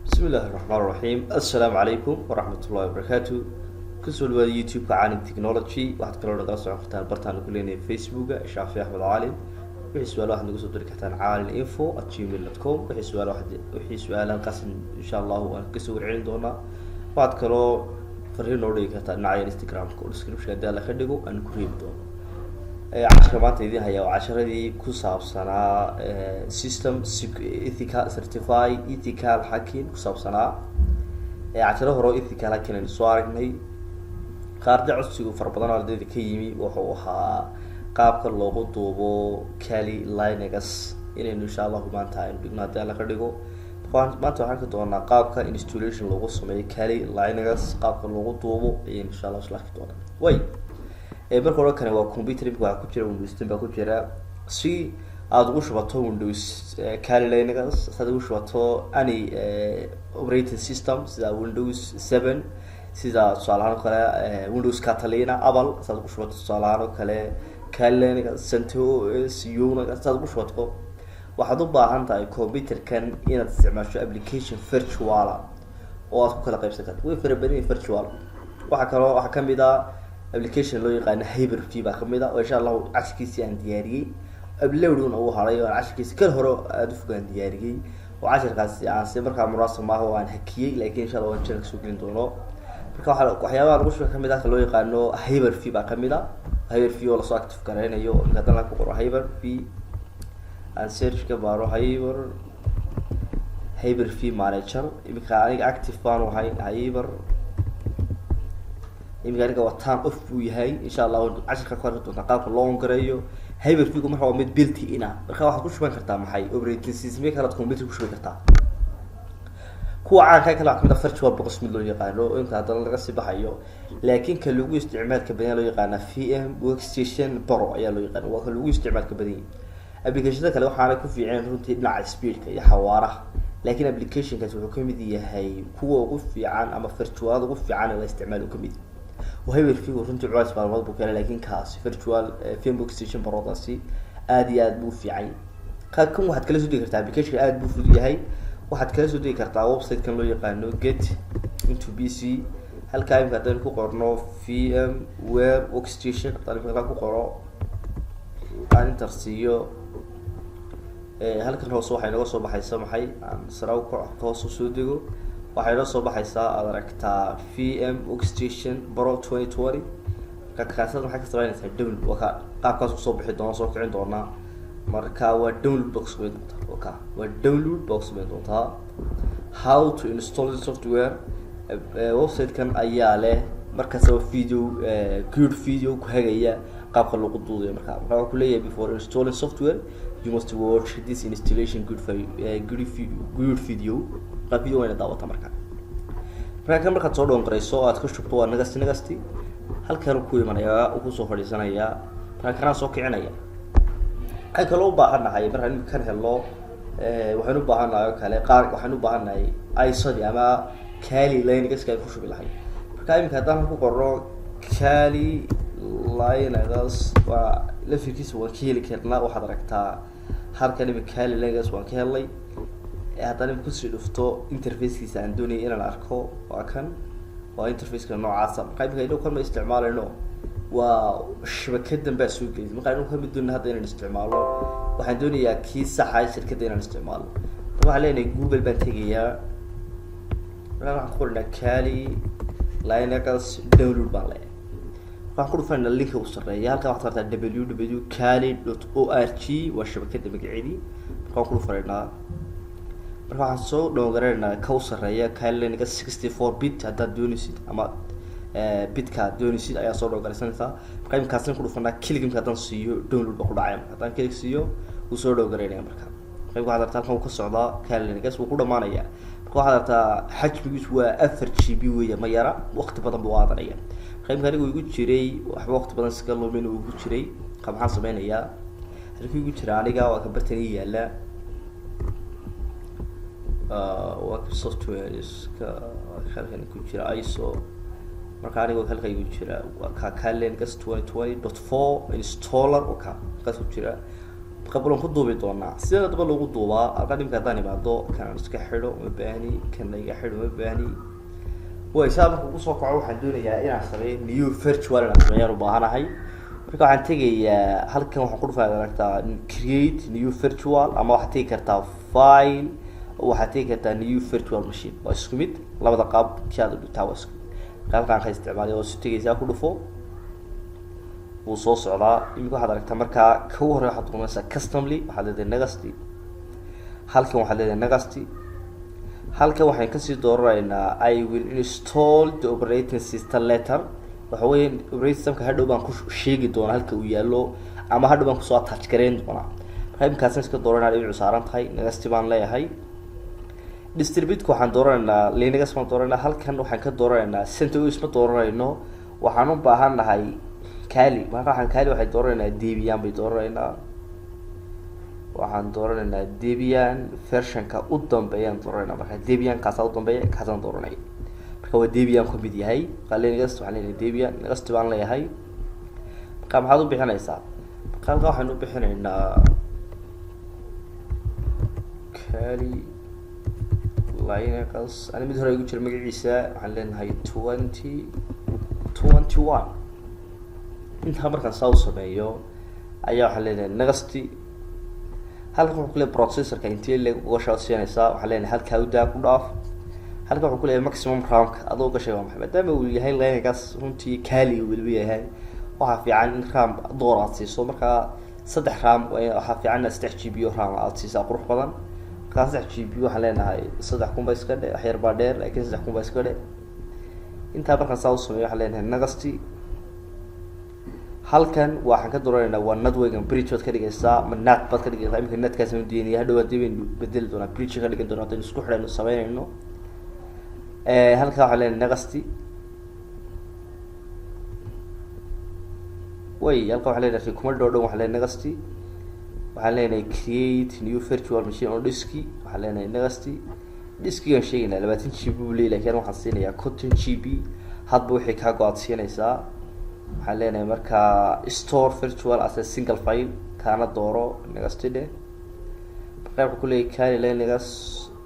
Bismi illaahi raxmaan raxiim. Assalaamu calaykum waraxmat ullahi wabarakaatu. Kusoo dhawaada YouTube-ka Caalim Technology. Waxaad kaloo nagala socon kartaan bartaan ku leenahay Facebooka, Shaafi Axmed Caalim. Wixii su-aalo waxaad nagu soo diri kartaan caaliminfo@gmail.com. Wixii su-aal halkaas insha Allahu waan kasoo warcelin doonaa. Waxaad kaloo fariin noo dhigi kartaa dhinaca Instagramka oo description haddii Alla ka dhigo aan ku reebi doono. Cashirka maanta idin hayaa waa casharadii ku saabsanaa system ethical certify, ethical hacking ku saabsanaa. Casharo hore oo ethical hacking aynu soo aragnay. Qaarda codsigu fara badan oo ardayda ka yimi wuxuu ahaa qaabka loogu duubo Kali Linux, inaynu insha Allahu maanta aynu dhigno haddii Alla ka dhigo. Maanta waxaan arki doonaa qaabka installation loogu sameeyo Kali Linux, qaabka loogu duubo ayaynu insha Allah isla arki doonaa. Way marka hore kane waa computer. Imika waxaa ku jira Windows 10 baa ku jira. Si aada ugu shubato Windows Kali Linux, si aad ugu shubato any operating system sida Windows 7, sida tusaale ahaan oo kale Windows Catalina, Apple, si aad ugu shubato tusaale ahaan oo kale Kali Linux, CentOS, Unix, si aad ugu shubato, waxaad u baahan tahay computerkan inaad isticmaasho application virtual ah oo aad ku kala qaybsan karto. Way fara badan yihin virtual. Waxaa kaloo waxaa kamid ah application loo yaqaano Hyper V baa kamid ah, oo insha Allahu cashirkiisii aan diyaariyey, uploaduna uu haray, oo aan cashirkiisi kal hore aada u fogaan diyaariyey, oo cashirkaasi aan si markaa munaasab maaha oo aan hakiyey, lakin insha Allah waan channelka soo gelin doono. Marka waa waxyaabaha lagu shuba kamid ah ka loo yaqaano Hyper V baa kamid ah. Hyper V oo lasoo active gareynayo, imika haddana ku qoro Hyper V, aan search ka baaro Hyper V Manager. Imika aniga active baanu ahay. Hyper imika aniga waa turn off buu yahay. Insha Allahu cashirka ku arki doontaa qaabka loo on gareeyo. Hyper V gu marka waa mid built in ah. Marka waxaad ku shuban kartaa maxay operating system kale aad computer ku shuban kartaa. Kuwa caanka kale waxaa kamid ah Virtual Box mid loo yaqaano, inta haddana laga sii baxayo, laakiin ka lagu isticmaalka badan loo yaqaana VM Workstation Pro ayaa loo yaqaana, waa ka lagu isticmaalka badan yahay. Applicationada kale waxaanay ku fiiceen runtii dhinaca speedka iyo xawaaraha, laakiin applicationkaas wuxuu kamid yahay kuwa ugu fiican ama virtualada ugu fiican ee la isticmaalo uu kamid yahay. Hyper-V runtii culays maalmood buu keenay, laakiin kaasi virtual VM Workstation Prodaasi aad iyo aad buu u fiican. Kan waxaad kala soo degi kartaa, applicationka aad buu fudud yahay, waxaad kala soo degi kartaa website-kan loo yaqaano Get Into PC. Halkaa imika haddaynu ku qorno VMware Workstation, haddaan imika halkaa ku qoro, aan enter siiyo, halkan hoose waxay inooga soo baxaysa maxay? Aan sare ka hoos usoo dego, waxay inoo soo baxaysaa, aad aragtaa, VM Workstation Pro 2020. Marka kaasad maxay ka sameynaysaa? Download. Waa ka qaabkaas usoo bixi doona, soo kicin doonaa. Marka waa download box samayn doontaa, waka waa download box samayn doontaa. How to install the software, website-kan ayaa leh markastaba video, good video ku hagaya qaabka lagu duudayo. Marka waxaa kuleeyahay: "Before installing software, you must watch this installation good video." Marka video wayna daawata. Marka kan markaad soo download garayso oo aad ka shubto, waa next, next, halkan ku imanayaa, uu kusoo fadhiisanayaa. Marka kanaa soo kicinaya. Waxay kaloo u baahan nahay markaan imika kan helno, waxaynu u baahan nahay oo kale qaar, waxaynu u baahan nahay ISO-di ama Kali Linuxka ay ku shubi lahay. Marka imika haddaan ku qorno Kali Linux, waa lafirkiisa waan ka heli karnaa. Waxaad aragtaa halkan imika Kali Linux waan ka helnay. Haddaan imika kusii dhufto interfacekiisa aan doonayay inaan arko, waa kan, waa interfaceka noocaasa. Marka imika inagu kan ma isticmaalayno, waa shabakadan baa soo gelisay. Marka inagu kama doonina hadda inaan isticmaalo, waxaan doonayaa kii saxa shirkadda inaan isticmaalo. Marka waxaan leenahay Google baan tegayaa. Markaa waxaan ku qoranaa Kali Linux download baan leeyahay. Waxaan ku dhufanayna linka u sarreeya. Halkan waxaad artaa www.kali.org, waa shabakada magaceedii. Marka waan ku dhufanaynaa. Marka waxaan soo download garanaynaa ka u sarreeya, Kali Linux 64 bit haddaad doonaysid ama bitka aad doonaysid ayaa soo download garaysanaysaa. Marka imikaasna ku dhufanaa. Click imka haddaan siiyo, download ba ku dhacaya. Marka haddaan click siiyo, wuu soo download garaynaya. Marka waxaad artaa halkan uu ka socdaa Kali Linux, wuu ku dhamaanaya. Marka waxaad artaa xajmigiisu waa 4 GB weya, ma yara, waqti badan buu qaadanaya. Marka imka anigu igu jiray, waxba waqti badan iska lumin uu igu jiray. Marka maxaan sameynayaa? Halkii igu jira aniga waa ka bartan ii yaala, waa ka softwareska halkan ku jira ISO. Marka aniga halka igu jira waa ka Kali Linux 2020.4 installer, waa ka halkaas ku jira. Qabulan ku duubi doonaa. Sidee daba lagu duubaa? Halkaa dhimka haddaan imaado, kanaan iska xidho uma baahni, kana iga xidho uma baahni. Way saa marka kusoo kaco, waxaan doonayaa inaan sameeyo new virtual, inaan sameeyaan u baahanahay. Marka waxaan tegayaa halkan, waxaan ku dhufaa, aragtaa, create new virtual, ama waxaad tegi kartaa file, waxaad tegi kartaa new virtual machine. Waa isku mid labada qaab, ki aad u dhigtaa waa isku mid. Qaabkaan ka isticmaalay oo isu tegaysaa, ku dhufo, wuu soo socdaa. Imika waxaad aragtaa markaa ka u horey waxaad doonaysaa customly, waxaad leedahay next. Halkan waxaad leedahay next. Halkan waxaan kasii dooranaynaa I will install the operating system later. Waxa weya operating systemka hadhow baan ku sheegi doonaa halka uu yaallo, ama hadhow baan kusoo attach gareyn doonaa. Marka imikaasaan iska dooranaa, dhinacu saaran tahay, next baan leeyahay. Distributeka waxaan dooranaynaa Linux baan dooranaa. Halkan waxaan ka dooranaynaa CentOS ma dooranayno, waxaan u baahan nahay Kali. Marka waxaan Kali waxay dooranaynaa Debian bay dooranaynaa. Waxaan dooranaynaa Debian versionka u dambeeyaan dooranayna. Marka Debian kaasaa u dambeeya, kaasaan dooranaya. Marka waa Debian ku mid yahay. Marka Linux waxaan leeyahay Debian, next baan leeyahay. Marka maxaad u bixinaysaa? Marka halka waxaynu u bixinaynaa Kali Linux. Ani mid hore igu jira magaciisa, waxaan leenahay 2021. Intaa markaan saa u sameeyo ayaa waxaan leenahay next. Halkan wuxuu kuleeyahay processorka intee leeg uga siinaysaa? Waxaan leenahay halkaa udaa, ku dhaaf. Halkan wuxuu kuleeyahay maximum ramka adoo gashay waa maxay? Maadaama uu yahay Linux runtii Kali weliba yahay, waxaa fiican in ram door aad siiso. Markaa saddex ram waxaa fiican inaad 3 GB o ram aad siisaa, qurux badan. Markaa 3 GB waxaan leenahay 3000 ba iska dhe, wax yar baa dheer, laakiin 3000 ba iska dhe. Intaa markaan saa u sameeyo waxaan leenahay next. Halkan waxaan ka dooranaynaa waa network and bridge baad ka dhigaysaa ma NAT baad ka dhigaysaa? Imika NATkaasaan udeynaya, hadhow hadii baynu bedeli doonaa, bridge ka dhigan doonaa haddaynu isku xidhayno sameynayno. Halkan waxaan leenahay next. Way halkan waxaan leenahay recommend oo dhan, waxaan leenahay next. Waxaan leenahay create new virtual machine on disk, waxaan leenahay next. Diskigaan sheegaynaa 20 GB buu leeyahy, lakin waxaan siinayaa 50 GB. Hadba wixii kaa go-aad siinaysaa. Waxaan leenahay markaa store virtual as a single file, kaana dooro, next dhe. Marka wuxuu kuleeyahy Kali Linux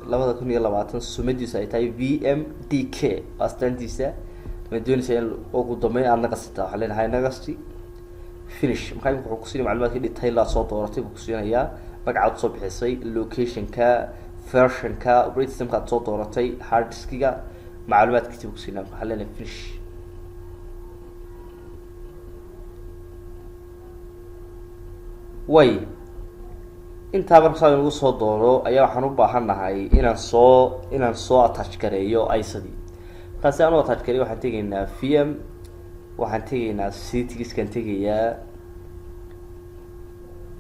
2020 sumadiisu ay tahay VMDK astaantiisa, ma doonaysa in ugu dambeyn aada naqasitaa? Waxaan leenahay next, finish. Markaa imika wuxuu kusiinaya macluumaadka detail aad soo dooratay buu kusiinayaa: magacaad soo bixisay, locationka, versionka, operating systemka aad soo dooratay, hard diskiga, macluumaadkiisa buu kusiinaya. Waxaan leenahay finish. Way intaa marka saa inagu soo doono ayaa waxaan u baahan nahay inaan soo attach gareeyo ISOdii. Markaa si aan u attach gareeyo, waxaan tegaynaa VM, waxaan tegaynaa settingskan tegayaa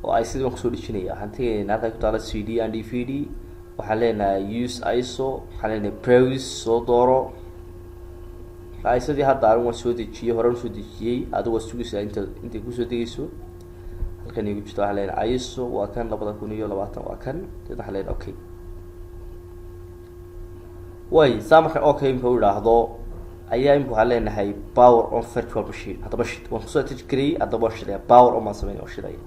oo ISOdii baan kusoo dhejinaya. Waxaan tegaynaa halkaa ku taala CD and DVD. Waxaan leenahay use ISO, waxaan leenahay browse, soo dooro ISOdii. Hadda arin waan soo dejiyey, horaan usoo dejiyey, adigu waa sugaysaa inta intay kusoo degeyso. Halkan igu jirto, waxaan leenahay ISO waa kan 2020, waa kan. Deed waxaan leenahay okay. Way saa marka okay imka u idhaahdo ayaa imika waxaan leenahay power on virtual machine. Haddaba shid, waan kusoo attach gareeyey, haddaba waan shidaya. Power on baan sameynaya, waan shidaya.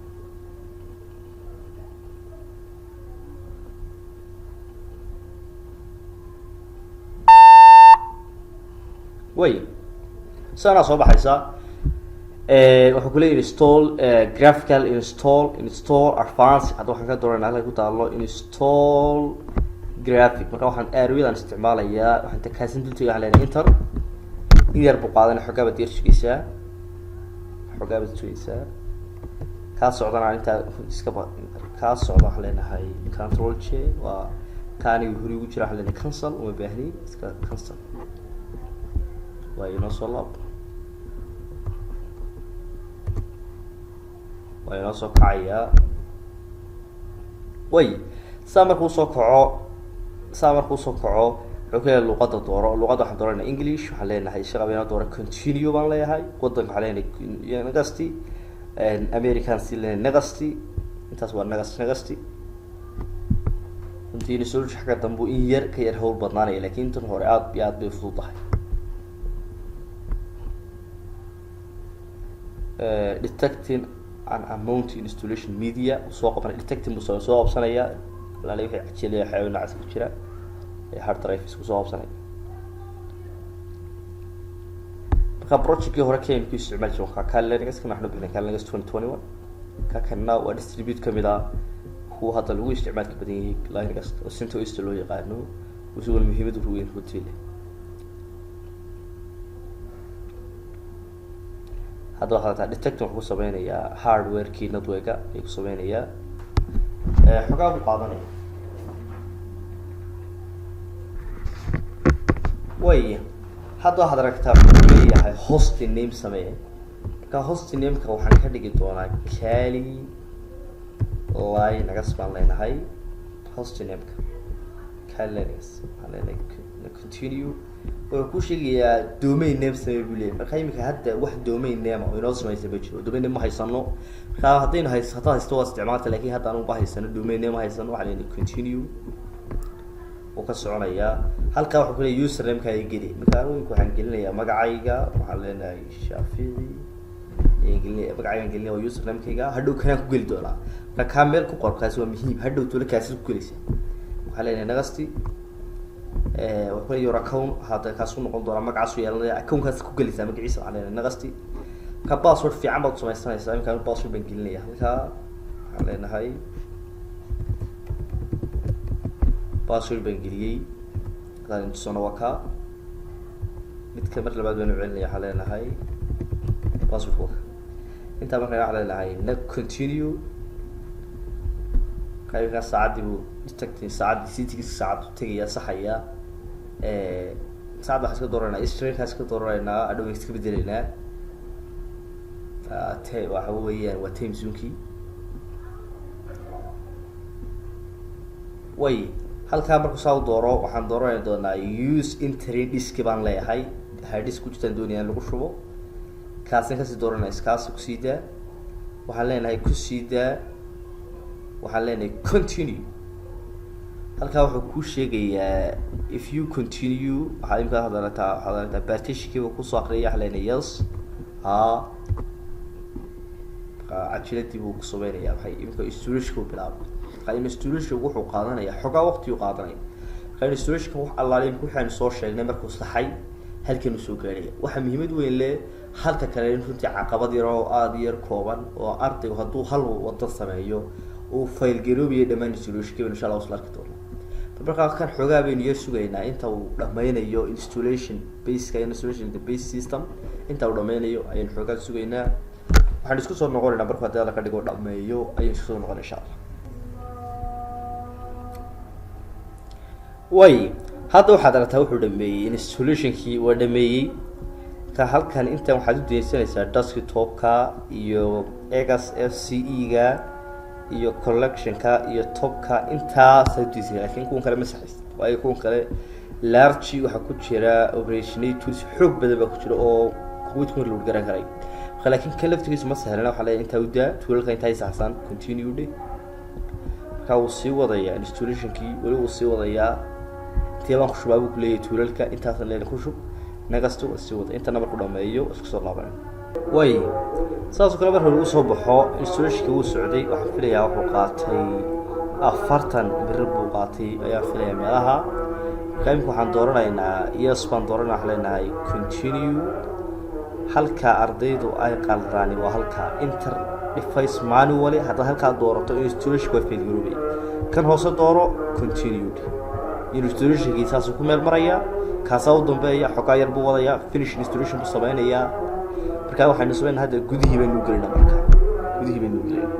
Way saanaa soo baxaysa. Wuxuu kuleeyahy install graphical, install advance. Hadda waxaan ka dooranaa halkay ku taalo install graphic. Marka waxaan arrowyadan isticmaalayaa, waxaan takaasan dultega, waxaan leenahay enter. In yar buu qaadana, xoogaa baad yar sugeysaa, xoogaa baad sugeysaa. Kaa socdana intaa iska ba kaa socda. Waxaan leenahay control J, waa ka aniga hori ugu jira. Waxaan leenahay cancel, uma baahni, iska cancel. Waa inoo soo laab, waa inoo soo kacayaa. Way saa markuu soo kaco, saa markuu soo kaco, wuxuu ku leeyahay luqadda dooro. Luqadda waxaan dooranaa English. Waxaan leenahay shaqa inoo dooro, continue baan leeyahay. Wadanka waxaan leenahay next, American si leenahay next. Intaas waa next, next. Runtii installation xagga dambe in yar ka yar hawl badnaanaya, lakin intan hore aad iyo aad bay fududahay. Detecting And amount installation media soo qabanay, detecting buu soo qabsanaya alaale wixii cajilaya, waxyaaba noocaas ku jira ee hard drive isku soo qabsanaya. Marka projectkii hore kaynu ku isticmaali jirin waa Kali Linux. Kan waxnu bixinay Kali Linux 2021. Ka kanna waa distribute kamid ah kuwa hadda lagu isticmaalka badan yahay Linux oo CentOS loo yaqaano, isaguna muhiimad weyn runtii leh. Hadda waxaad taa detecting wuxuu ku sameynayaa hardware-kii network-a ayuu ku sameynayaa, xogaa buu qaadanaya. Way hadda waxaad aragtaa wuxuu leeyahay host name samee. Marka host name-ka waxaan ka dhigi doonaa Kali Linux baan leenahay. Host name-ka Kali Linux waxaan leenahay continue. Wuxuu ku sheegayaa domain name samee buu leeyahay. Marka imika hadda wax domain name oo inoo samaysa ma jiro, domain name ma haysano. Marka haddaynu hays haddaad haysto waa isticmaalta, lakin hadda anugu ma haysano, domain name ma haysano. Waxaan leenahay continue, wuu ka soconayaa. Halkaa wuxuu ku leeyahay username-ka ay geli. Marka anigu imika waxaan gelinayaa magacayga, waxaan leenahay Shaafici ayaan gelinaya, magacaygaan gelinaya waa username-kayga. Hadhow kanaan ku geli doonaa. Marka kaa meel ku qor, kaasi waa muhiim, hadhow tole kaasi ku gelaysa. Waxaan leenahay next. Wuxuu leeyahay your account hadda kaasu noqon doonaa, magacaasu yeelanaya, account-kaas ku gelaysaa magaciisa. Waxaan leenahay next. Marka password fiican baad kusamaysanaysaa. Imika anigu password baan gelinaya halkaa, waxaan leenahay password baan geliyey. Haddaan intusano waa kaa midka. Mar labaad baan u celinaya, waxaan leenahay password waa ka intaa. Marka waxaan leenahay na continue. Qaybkaa saacaddii buu detecting, saacaddii citigiisa saacad tegaya, saxaya saacadda. Waxaan iska dooranaa Easternkaa iska dooranaynaa, adhow iska bedeleynaa. Te waxa weeyaan waa time zone-kii. Way halkaa markuu saa u dooro, waxaan dooranay doonaa use internal disk baan leeyahay. Hard disk ku jirtaan doonaya in lagu shubo, kaasna kasii dooranaya, kaasi kusii daa. Waxaan leenahay kusii daa, waxaan leenahay continue. Halkaa wuxuu kuu sheegayaa if you continue, waxaad imika had aragtaa, waxaad aragtaa partitionkiiba kusoo aqriyaya. Waxaan leenahay yes. Ha, cajiladii buu ku sameynaya. Waxay imika installationka u bilaabay. Marka installation wuxuu qaadanaya xogaa waqtiyuu qaadanaya. Marka installationka wax allaale imika waxaynu soo sheegnay markuu saxay halkan uu soo gaaraya. Waxaa muhiimad weyn leh halka kale in runtii caqabad yar oo aada yar kooban oo ardaygu hadduu hal wado sameeyo uu fail garoobayo dhammaan installationka baynu insha Allah isla arki doonaa. Markaa kan xoogaa baynu yar sugaynaa inta uu dhameynayo installation baseka, installation the base system inta uu dhameynayo ayaynu xoogaa sugaynaa. Waxaan isku soo noqonaynaa markuu hadii Alla ka dhigo dhameeyo ayaynu isku soo noqona insha Allah. Way hadda waxaad aragtaa wuxuu dhameeyey installationkii, waa dhameeyey. Marka halkan intan waxaad u daysanaysaa desktopka iyo XFCE ga iyo collectionka iyo topka, intaasaad udaysanaya, lakin kuwan kale ma saxaysid, waayo kuwan kale large waxaa ku jira operationay tools xoog badan baa ku jira oo kuwid kuma load garan karay. Marka laakin kan laftigiisu ma sahlana. Waxaa leeyahay intaa udaa toolalka intaa saxsan, continue dhe. Marka wuu sii wadayaa installationkii, weli wuu sii wadayaa. Intee baan ku shubaa buu kuleeyahay toolalka, intaasan leena ku shub. Next waa sii wada intana, markuu dhameeyo isku soo laabanay. Way saasoo kale marka lagu soo baxo installationka wuu socday. Waxaan filayaa wuxuu qaatay 40 mirir buu qaatay ayaan filayaa meelaha. Marka imika waxaan dooranaynaa yes baan dooranaa, waxaan leenahay continue. Halka ardaydu ay qaldaani waa halka enter device manually. Haddaad halkaa doorato installationka waa fail garoobaya. Kan hoose dooro, continued. Installationkii saasuu ku meel marayaa, kaasaa u dambeeya. Xogaa yar buu wadayaa, finish installation buu sameynayaa. Marka waxaynu sameynaa hadda gudihii baynu gelinaa. Marka gudihii baynu gelinaa,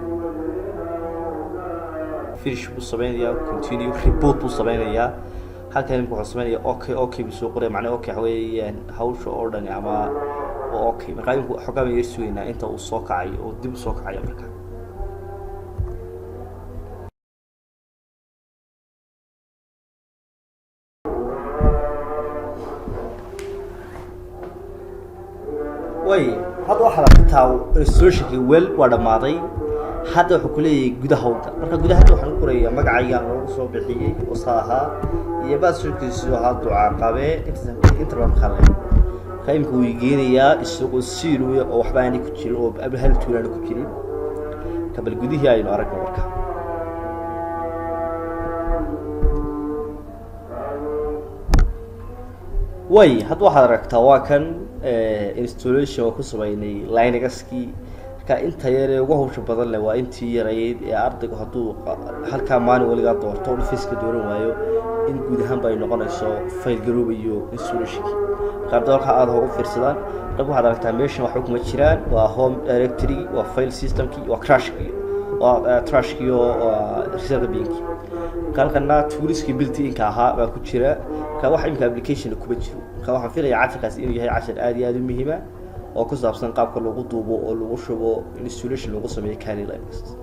finish buu sameynayaa, continue, reboot buu sameynayaa. Halkan imika wuxuu sameynaya okay, okay buu soo qoraya. Macnaha okay waxa weeyaan hawsha oo dhani ama waa okay. Marka imika xogaa baynu yar sugaynaa inta uu soo kacayo oo dib u soo kacayo marka. Way hadda waxaad aragtaa installationkii well waa dhamaaday. Hadda wuxuu kuleeyahay gudaha uga. Marka gudaha hadda waxaan ku qorayaa magacayga loogu soo bixiyey oo saa ahaa iyo passwordkiisu ahaa Ducaa Qabe. Intaas inta baan markaa leeyahay. Marka imika wuu geenayaa isagoo zero oo waxba aanay ku jirin oo hal tool aana ku jirin. Marka bal gudihii aynu aragno. Marka way hadda waxaad aragtaa waa kan installation oo ku sameynay Linuxkii. Marka inta yar ee ugu hawsha badan leh waa intii yarayd ee ardaygu hadduu halkaa maalin waligaa doorto oo device-ka dooran waayo, in guud ahaanba ay noqonayso fail garoobayo installationkii. Marka ardayda halkaa aada ugu fiirsadaan. Marka waxaad aragtaa meeshan waxba kuma jiraan. Waa home directory, waa file systemkii, waa trashkii, waa trashkii oo waa recycle binkii. Marka halkana toolskii built-in-ka ahaa baa ku jira. Marka wax imika application kuma jiro. Marka waxaan filayaa casharkaasi inuu yahay cashar aada iyo aada u muhiima oo ku saabsan qaabka lagu duubo oo lagu shubo, installation lagu sameeyo Kali Linux.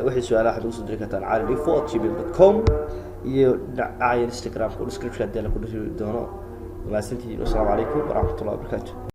Wixii su-aalaha waxaad ugu soo diri kartaan calinifo@gmail.com iyo dhinaca Instagramka oo description haddii la ku dhiri doono. Mahadsantihiin, wasalaamu calaykum waraxmatullahi wabarakaatu.